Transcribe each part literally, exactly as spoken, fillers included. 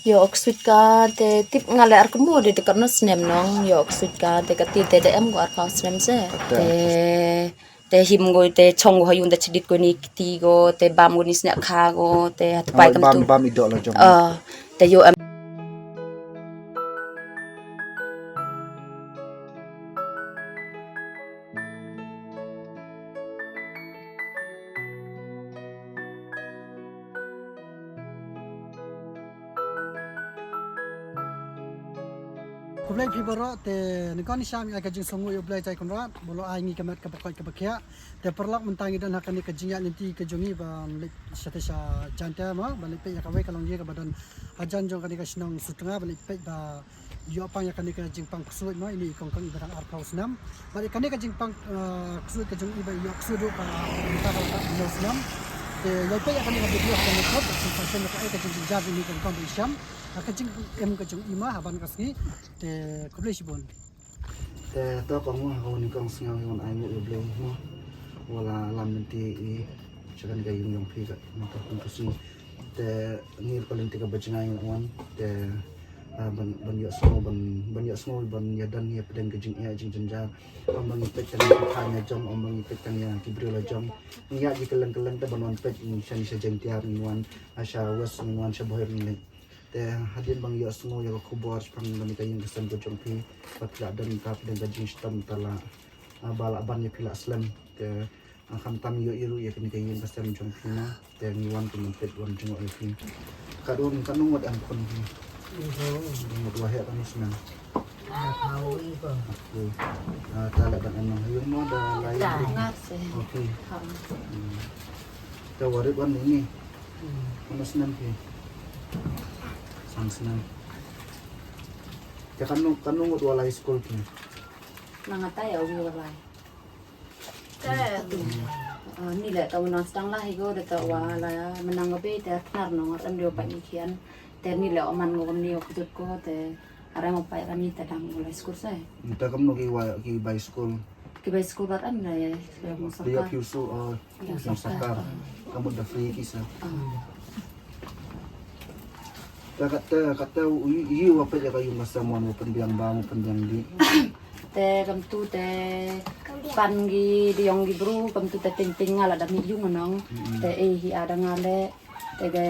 Ïoh ksuid ka te tip nga leh ar kmo de te katno snem nong ïoh ksuid ka te kati te da em ko arphew snem se. Te te him ko te chong ko ha ïung da chidit ko ni kti ko te bam ko ni sniah kha ko te hat pai kam tu. Bam i doh la jong. Te ïoh em. Khublei phi baroh te nyngkong nyngkong ai ka jingsngew ïa U Blei Trai Kynrad ba u la ai ngi ka met kaba koit kaba khiah. Te paralok mynta ngi don ha kane ka jingïaid lynti ka jong ngi ban leit sha te sha Jaintia mo ban leit peit ïa kawei ka longïing kaba don hajan jong kane ka shnong Sutnga ban leit peit ba ïoh pang ïa kane ka jingpang ksuid mo ine i kong kong i ba dang arphew snem. Bad ïa kane ka jingpang ksuid ka jong i ba ïoh ksuid ruh ka mynta ka la hynñiew snem. Te ïa peit ïa kane ka video ha kane ka jingpang snem ka ai ka jingjynjar ine i kong kong ba i sham ha ka jingim ka jong i ma ha ban ka sngi. Te khublei shibun. Te to kong mo ha kane ka sngi ïa wan ai mo ïa Blei mo. Wala lam mynta i sha kane ka ïing jong phi ka mynta ka sngi. Te ngi ka lynti kaba jngai wan te ban ban ïohsngew ban ban ïohsngew ban ïadon ïa pdeng ka jingeh jingjynjar. Ym ba ngi peit tang ïa ki thaiñ la jong, ym ba ngi peit tang ïa ki briew la jong. Ngi ïa ki kylleng kylleng te ban wan peit ngi sha ngi sha Jaintia ngi wan sha West ngi wan sha Bhoir ngi leit. Te hadien ba ngi ïohsngew ïa ka khubor shaphang kane ka ïing ka sem ka jong phi ba phi la don ka pdeng ka jingshitom ta la ba la ban ïa phi la slem. Te Nga khamtam ïoh ïa ruh ïa kane ka ïing ka sem jong phi na. Te ngi wan kum pet wan jngoh ïa phi. Ka don ka nong wat em khun phi. Nong wat waheh ka nong snem. Te la ban em nong hayung mo da lai. Okay. Te warit wan ni. Ka nong snem phi. Sang snem. Te ka nong ka nong wat walai skul phi. Nang atai awi walai. Ni leh ta u nang sdang la hi ko da ta wa la menang ko be te knar nong ar em dio pa ni khian. Te ni leh o man ko ni o kjut ko te ar em o pa ni te dang ko la skur sai. Te kam no ki wa ki bai skul. Ki bai skul ar em la ya mo sakar. Dio piu su o mo sakar. Kam da free ki sa. Te kata kata u i wa pet ya ka yung ka samon mo pynbiang ba mo pynbiang di. Te kam tu te pan gi diong gi bru kam tu te ting ting nga la da mi yung nong. Te e hi ada nga le te ge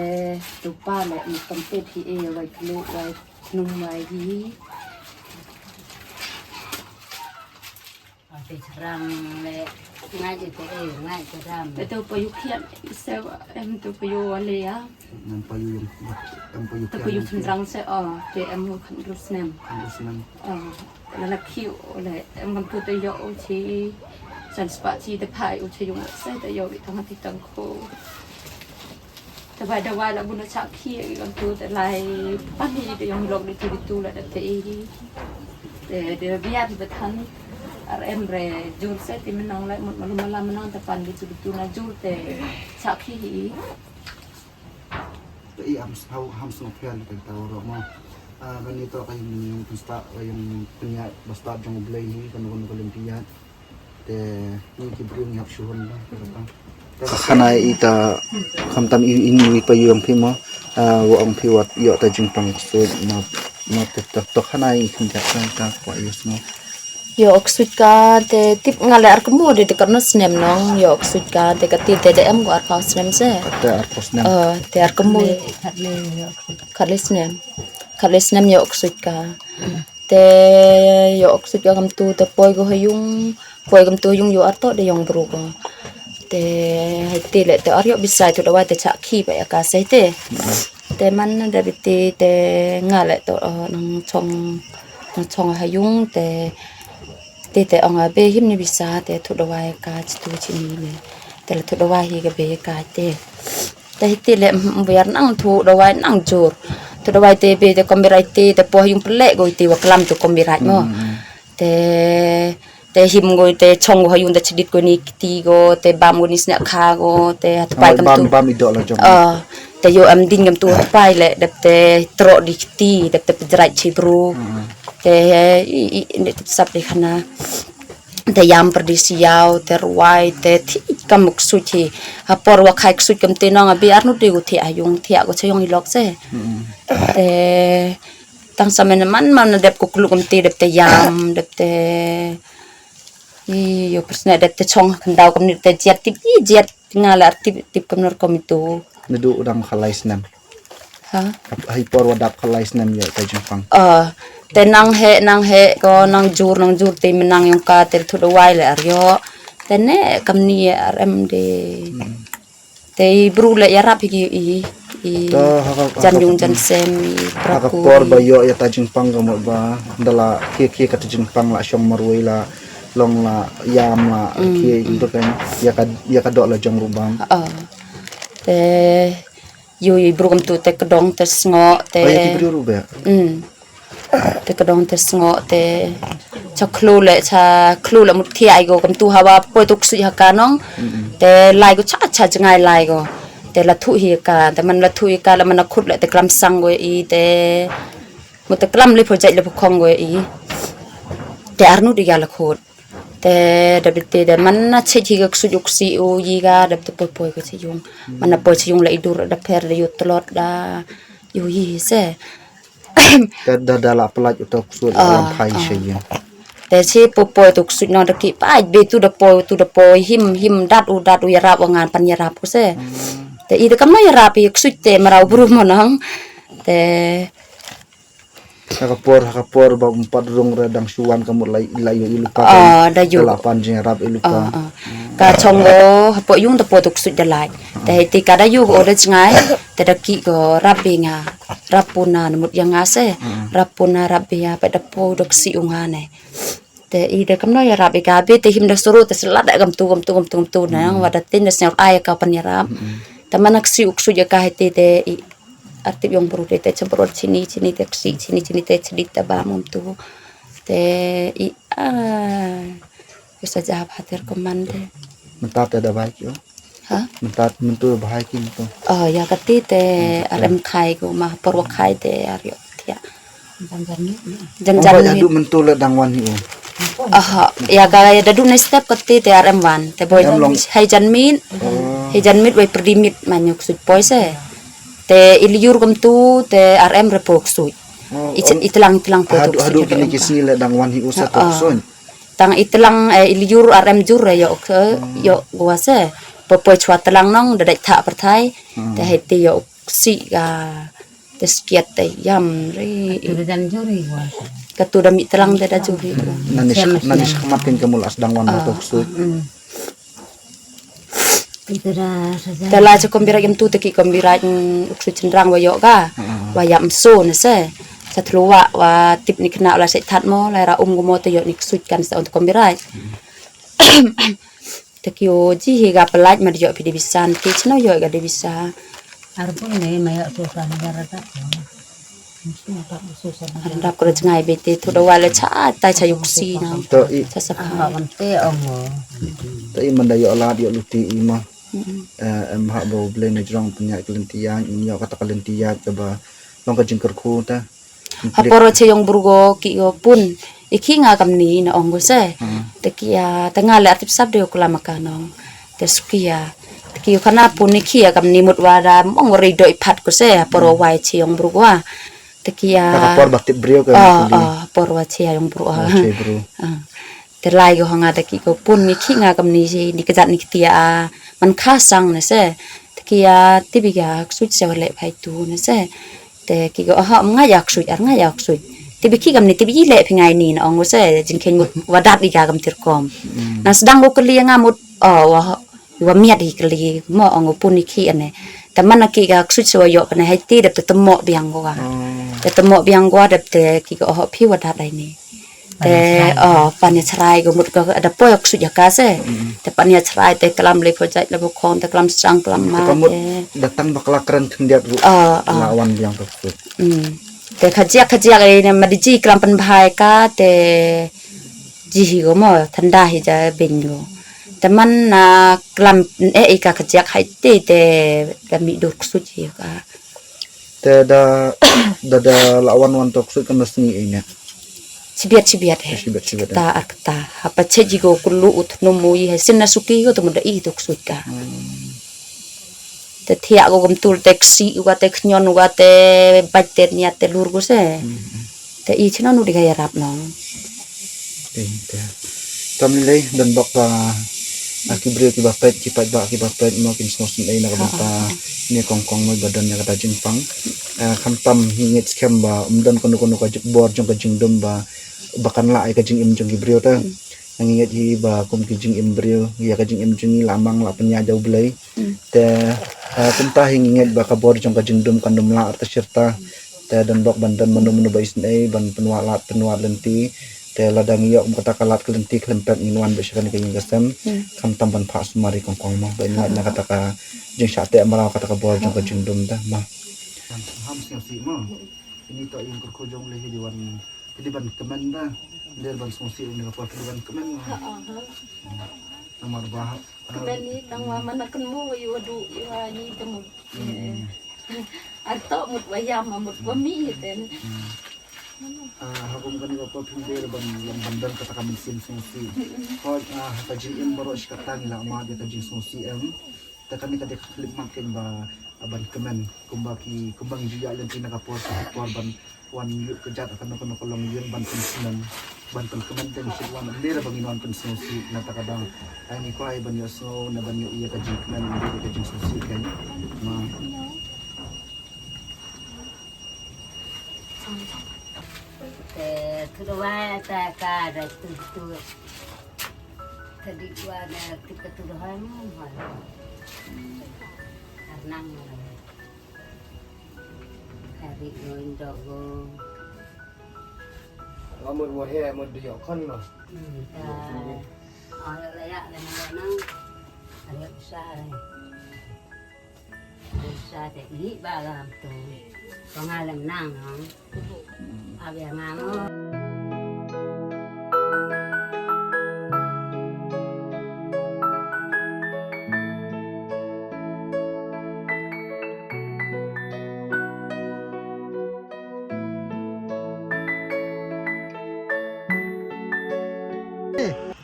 tu pa le mi kam pet hi e wai klu wai nung wai hi. Te cherang le ngai je te e ngai cherang. Te tu pa yu khian se em tu pa yu wale ya. Em pa yu em pa yu. Te pa yu cherang se o te em hu khan rus nem. Khan rus nem. La la khi o le em kan pu te yo o chi san spa chi te phai o chi yung se te yo wi tang ti tang ko. Te bai da wai la bun cha khi kan pu te lai pan hi te yong lok de tu de tu la da te hi. Te de bia ti batan ar em re jur se ti menang lai mut malu mala menang te pan de tu de tu na jur te cha khi hi. Te i am snau ham snau phian te ta ro mo. Kan ni to ka yung yung pynsta ka yung pynïaid ba stad jong U Blei hi kan kan ka lynti ïaid. Te ni ki briew ngi hap shu hon ba. Ka khanai i ta khamtam i i ni pa yung phi mo. Wa ong phi wat ïoh ta jingpang ksuid mo. Mo te to khanai i khyndiat ta ta kwa ïoh sngo. Ïoh ksuid ka te tip nga le ar kmo de te katno snem nong ïoh ksuid ka te kati te de em ko arphew snem se. Te arphew snem. Te ar kmo. Khat le snem. Khat le snem ïoh ksuid ka. Te ïoh ksuid ka kam tu te poi ko ha yung poi kam tu yung ïoh arto de yong bru ko. Te hai te le te ar ïoh bisai tu dawai te cha khi ba ya ka sai te. Te man da biti te nga le to nang chong nang chong ha yung te te te ong a be him ni bisa te thu dawai ka chi tu chi ni le te le thu dawai hi ka be ka te te hi te le biar nang thu dawai nang jur thu dawai te be te kombirai te te po yung pele go te wa klam tu kombirai mo te te him go te chong go ha yung te chidit go ni kti go te bam go ni snya kha go te hat pai kam tu bam i do la jong. Te yo am ding kam tu hat pai le dep te tro di kti dep te pejrai chi bru te i i ne tu sap di khana. Te ïam pyrdi siaw, te rwai, te thiah kam u ksuid hi. Ha por wa khai ksuid kam te nong abi arnu de u thiah ha yung, thiah ko cha yung i lok se. Te tang sa men man man na dep ko kluk kam te dep te ïam, dep te i yo persne dep te chong kandau kam ni te jiat tip i jiat nga la tip tip kam nur kom itu. Ndu u dang khalai snem. Ha? Hai por wa dap khalai snem ïa ka jingpang. Ah, te nang he nang he ko nang jur nang jur te menang yong ka te thut wai le ar yo. Te ne kam ni ar em de. Te i bru le ïarap hi i i To ha ka ha jan ka yung jan sem i ha ka praku por ba i. Ïoh ïa ta jingpang ka mut ba da la khie khie ka ta jingpang la shong marwei la long la ïam la khie i tu kan ïa ka ïa ka dok la jong rubam. Ah. Te yu i bru kam tu te kdong te sngo te. Ba ïa ki bru rubam. Mm. Te kdong te sngo te cha khlu le cha khlu le mut thiah i go kam tu hawa poi tu ksui ha ka nong. Te lai go cha cha jngai lai go. Te la thu hi ka te man la thu hi ka la man la khut le te klam sang go i te mut te klam le pho jai le pho khong go i. Te arnu di ga la khut. Te da bit te da man na che hi ga ksui u ksui u yi ga da te poi poi go che yung. Man na poi che yung la i dur da pher da yu tlot da yu yi se. Te da da la plat u tok sut la wan phai she yin. Te shi po po tok sut no da ki pa be tu da po tu da po him him dat u dat u yarap u ngan pan yarap u se. Te i da kam no yarap i ksut te marau bru mo nang. Te ha ka por ha ka por ba um pat rung re dang shuwan ka mut lai lai yu i lupa. Ah, da yu. Da la pan jing yarap i lupa. Ah, ah. Ka chong go hapo yung da po tok sut da lai. Te ti ka da yu go da jngai. Te da ki go rap bi nga. Rap puna na mut yang nga se. Rap puna rap bi ya pa da po dok si u nga ne. Te i da kam no ya rap i ka bi te him da suru te selat da kam tu kam tu kam tu kam tu na wa da tin da snyar ai ka pan ya rap. Te manak si uk su ya ka heti te i artip yong bru te te chemprot chini chini te ksi chini chini te chedit te ba mum tu. Te i a. Bisa jawab hatir koman te. Mentat te da bai kyo. Ha? Mentat mentu bahai ki mentu. Oh, ya kati te arem khai ko mah por wa khai te ario tia. Jan jan ni. Jan jan ni. Adu mentu le dang wan hi u. Aha, ya ka ya dadu ne step kati te arem wan. Te boy hai jan mit. Hai jan mit wai perdi mit manyuk sut boy se. Te iliur kem tu te arem repok sut. Itelang itelang po tu. Adu adu kini kisni le dang wan hi u sa tok sun. Tang i tlang eh, i liur arem jur eh, yok eh, yok gua se. Popoi chwa tlang nong da dait tha perthai. Te hai te yok si ga te skiat te yam ri. Tu da jan juri gua. Ka tu da mi tlang te da juri. Nanish nanish khamat kin ka mul as dang wan ma tok sut. Te la cha kombi raj em tu te ki kombi raj uksu chendrang wa yok ga wa yap mso ne se cha thlua wa tip ni khna la se that mo la ra um mo te yok ni ksuj kan sa on te kombi raj. Te ki o ji hi ga pelaj ma yok pi de bisan ki chno yok ga de bisa. Arbun ne ma yok tu sa ni ga ra ta. Arap kena jengai bete tu da wala cha tai cha yuksi na. To i cha sapa. Ante ong. To i manda yo lad yo luti i ma. Em ha bo ble ne jrong penya kelentian in yo kata kelentian ke ba long ka jingkerku ta. Haporo che yong brugo ki yo pun. Iki nga kamni na ong go se. Te ki ya tanga le artip sap de kula makanong. Te suki ya. Te ki yo kana pun iki ya kamni mut wada mong rei do ipat ko se haporo wai che yong brugo. Te ki ya. Ka por ba tip brio ka. Ah, ah, por wa che yong bru ah. Che bru. Ah. Te lai go nga te ki go pun ni ki nga kam ni je ni kejat ni ketia ah. Man kha sang ne se. Te ki ya ti bi ga ksuj se wa le phai tu ne se. Te ki go aha nga ya ksuj ar nga ya ksuj. Ti bi ki kam ni ti bi le phi ngai ni na ong se jingkhen mut wa dat i ga kam tir kom. Na sedang go keli nga mut oh wa Wa miat hi kali mo ong u pun i khi ane. Te man ki ga ksuj se wa yok ne hai ti dep te temo biang gua. Te temo biang gua dep te ki ga oh phi wa dat ai ni. Te oh pan ya chrai go mut ga da poi ksuj ya ka se. Te pan ya chrai te klam le pho jait le bo khong te klam sang klam ma te. Datang bakla kren khyndiat ru. La wan biang to ksuj. Te khajiak khajiak ai ne ma di ji klam pan bhai ka te ji hi go mo thanda hi ja bin go. Te man na klam e i ka kajak hai te te da mi dur ksut hi ka. Te da da da la wan wan tok sut ka mas ni i ne. Chibiat chibiat he. Chibiat chibiat. Kata ar kata. Haba cheji ko kulu u thnum u i he sin na suki ko tu muda i tu ksui ka. Te thiah ko kumtul te ksi u ka te khñion u ka te bait te niat te lur ko se. Te i chno nu di ka yarap no. Te tam lei don bok ba a ki briew ki ba peit ki peit ba ki ba peit mo kin sngewsynei na ka bynta ne kong kong mo ba don ïa kata jingpang. Khamtam hi ngeit skhem ba um don kano kano ka bor jong ka jingdum ba ba kan lah ïa ka jingim jong ki briew te. Ngi ngeit hi ba kum ki jingim briew ïa ka jingim jong ngi la mang la pynïaid da U Blei. Te kumta hi ngi ngeit ba ka bor jong ka jingdum kan ym lah arta shirta. Te don bok ban don mano mano ba isynei ban pynwad lad pynwad lynti. Te lada ngi ïoh kum kata ka lad ka lynti khlem pep ngin wan ba sha kane ka ïing ka sem. Khamtam ban phah sumar ïa kong kong mo ba in lait na kata ka jingshah teh mraw kata ka bor jong ka jingdum te ma. Ham sngewsih mo. Ini to ïing kyrkhu jong le hi di wan Phi dei ban kmen da. Nder ban sngewsih uni ka por phi dei ban kmen. Namar ba kmen ni tang wa mana kynmu wa yu adu yu wa ni temu. Ar to mut wa yam mut wa mi ten. Ha kum kani ka por phi dei ban ban ban kata ka mynsiem sngewsih. Ko ha ka jingim baroh shi katta ngi la mad ïa ka jingsngewsih em. Te kane ka dei ka khyllipmat kein ba ban kmen kumba ki kumba ngi ju ïaid lynti na ka por sha ka por ban wan ïuh ka jat kano kano ka long ïing ban pynkmen ban pynkmen te ngi shu wan ym dei ba ngin wan pynsngewsih na ta ka daw. Ai ngi kwah ban ïohsngew ne ban ïoh ïa ka jingkmen ym dei ka jingsngewsih kein. Ma. Te tu da wa ta ka da tu tu. Tadi wa na tip ka tu da hoi mo hoi. Arnang mo. Tadi go indo go. Amut mo he amut di yokon mo. Hmm, ta. Ang la ya la na na. Ari sa. Sa te ni ba lam tu. Pangalam nang ha. Abi ngam.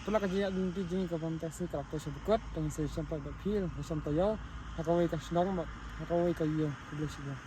Pula ka jingïaid lynti jong ngi ka bam tak sni ka la poi sha bakut, tang sa sha poi ba phil, sha poi ïaw, ha kawei ka shnong bad ha kawei ka ïing, khublei shibun.